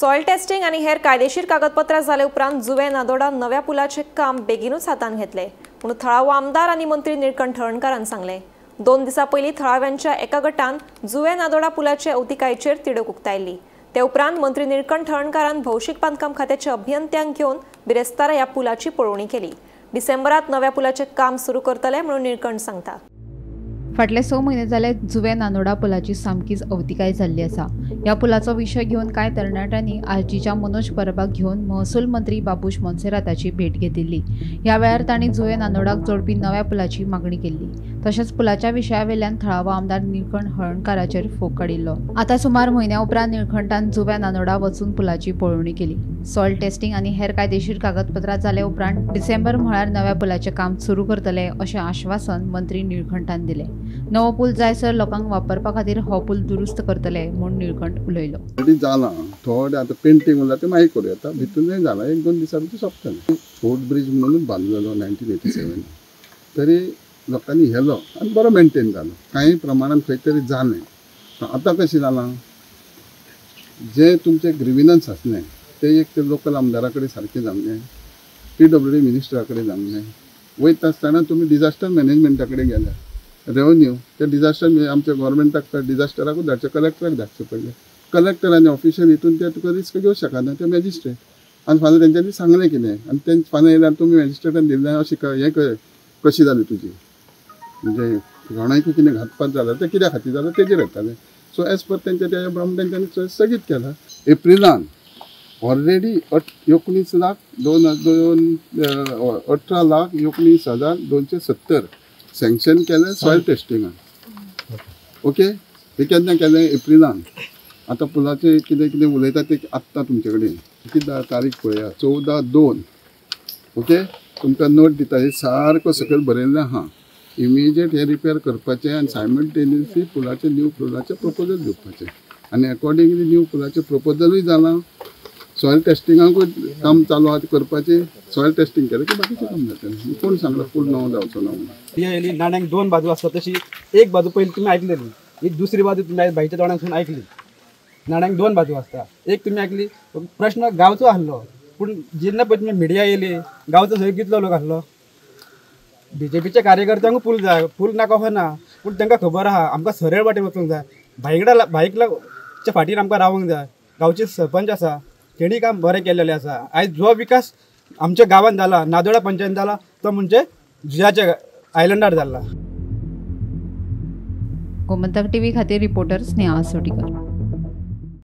Soil testing आनी हेर कायदेशीर कागदपत्रां जाले उपरांत जुवे नादोडा नव्या पुलाचें काम बेगीनूच हातांत घेतले म्हणून थळावो आमदार आनी मंत्री निळकंठ हळर्णकारान सांगलें। 2 दिसां पयलीं थळाव्यांच्या एका गटान जुवे नादोडा पुलाचे अवतिकायेचेर तिडक उक्तायली। ते उपरांत मंत्री निळकंठ हळर्णकारान भौशीक बांदकाम खात्याच्या अभियंत्यांक घेवन बिरेस्तारा ह्या पुलाची पळोवणी केली। डिसेंबरात नव्या पुलाचें काम सुरू करतले म्हणून निळकंठ सांगता। फाटले 6 म्हयने जाले जुवे नानोडा पुलाची सामकीच अवतिकाय जाल्ली आसा। ह्या पुलाचो विशय घेवन कांय तरणाट्यांनी आरजीच्या मनोज परबाक घेवन महसूल मंत्री बाबूश मोन्सेराताची भेट घेतिल्ली। ह्या वेळार तांणी जुवे नानोडाक जोडपी नव्या पुलाची मागणी केल्ली। तशेंच पुलाच्या विशयावेल्यान थळावो आमदार निळकंठ हळर्णकाराचेर फोग काडिल्लो। आतां सुमार म्हयन्या उपरांत निळकंठान जुव्या नानोडा वचून पुलाची पळोवणी केली। सॉयल टेस्टिंग आनी हेर कायदेशीर कागदपत्रां जाले उपरांत डिसेंबर म्हळ्यार नव्या पुलाचें काम सुरू करतले अशें आश्वासन मंत्री निळकंठान दिलें। नवो पूल जायसर लोकांक वापरपा खातीर हो पूल दुरुस्त करतले म्हूण निळकंठ उलयलो। जालां थोडें आतां पेंटींग उरलां तें मागीर करूं येता, भितूनय जालां, 1-2 दिसां भितर सोंपतलें। फोर्ट ब्रीज म्हणून बांदलेलो 1987 तरी लोकांनी व्हेलो आनी बरो मेंटेन जालो, कांय प्रमाणान खंय तरी जालें। आतां कशें जालां, जे तुमचे ग्रिविनन्स आसलें ते एक ते लोकल आमदारा कडेन सारकें जावंक जाय, PWD मिनिस्टरा कडेन जावंक जाय। वयता आसतना तुमी डिजास्टर मॅनेजमेंटा कडेन गेल्यार रेवन्यू ते डिजास्टर आमच्या गोवोरमेंटाक डिजास्टराकूच धाडचें, कलेक्टराक धाडचें पडलें। कलेक्टर आनी ऑफिशियल हितून ते तुका रिस्क घेवंक शकना, ते मॅजिस्ट्रेट आनी फाल्यां तेंच्यांनी सांगलें कितें आनी तें फाल्यां येयल्यार तुमी मॅजिस्ट्रेटान दिल्लें अशें हें कशी जाली तुजी, म्हणजे कोणाकूय कितें घातपात जाल्यार तें कित्या खातीर जालें तेजेर येतालें। सो एज पर तेंच्या त्या प्रमाण तेंच्यांनी स्थगीत केलां। एप्रिलान ऑलरेडी 19 लाख 18 लाख 19,270 सँक्शन केलें सॉयल टेस्टिंगान। ओके, हें केन्ना केलें? एप्रिलान। आतां पुलाचें कितें कितें उलयता तें आत्तां तुमचे कडेन कितें तारीख पळया, 14/2। ओके, तुमकां नोट दिता, हे सारको सकयल बरयल्लें आहा। इमिजिएट हें रिपेर करपाचें आनी सायमल्टेनियसली पुलाचें न्यू पुलाचें प्रपोजल दिवपाचें आनी अकॉर्डिंगली न्यू पुलाचें प्रपोजलूय जालां। सॉयल टेस्टिंगाकूय काम चालू आहा करपाचें, सॉयल टेस्टिंग केलें की बाकीचें काम जातलें। कोण सांगला पूल नवो जावचो ना म्हणून? नाण्यांक 2 बाजू आसता, तशी एक बाजू पयलीं तुमी आयकलेली, एक दुसरी बाजू तुमी भायच्या तोंडांतसून आयकली। नाण्यांक 2 बाजू आसता, एक तुमी आयकली। प्रश्न गांवचो आसलो, पूण जेन्ना पळय तुमी मिडिया येयली गांवचो सगळो कितलो लोक आसलो। बीजेपीच्या कार्यकर्त्यांकूय पूल जाय, पूल नाका अशें ना, पूण तांकां खबर आहा आमकां सरळ वाटेन वचूंक जाय, भायकडाच्या फाटीर आमकां रावंक जाय। गांवचे सरपंच आसा तेणी काम बरें केल्लेलें आसा। आयज जो विकास आमच्या गांवांत जाला, नादोडा पंचायतीन जाला, तो म्हणजे जुयाच्या आयलंडार जाला। गोमंतक टीव्ही खातीर रिपोर्टर स्नेहा सोटीकर।